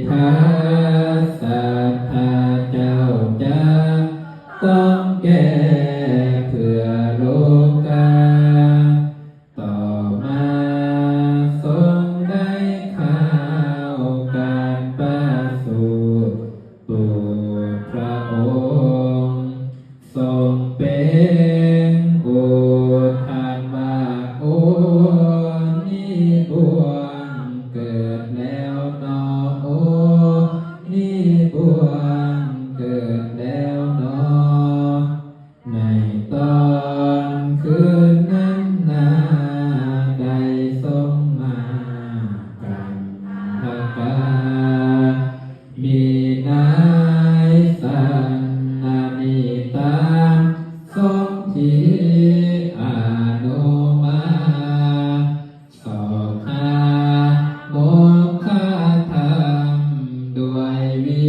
ພະສັດທາເຈົ້າຈະຕ້ອງແກ່ເພື່ອໂລກາ ຕໍ່ມາຊົງໄດ້ຂ່າວການປະສູດ ບຸດພະອົງຊົງເປັນອຸທານວ່າ ໂອ ນິບົວນເກີດແລ້ວໜໍ ໂອ ນິບົວນເກີດແລ້ວໜໍ. ໃນຕອນຄືນນັ້ນນາ ໄດ້ຊົງມາກັນທະການ ມີນາຍສັນນະນີຕາ ສົນທິອະນຸມາ ຊອກຫາໂມກຂະທຳດ້ວຍວິ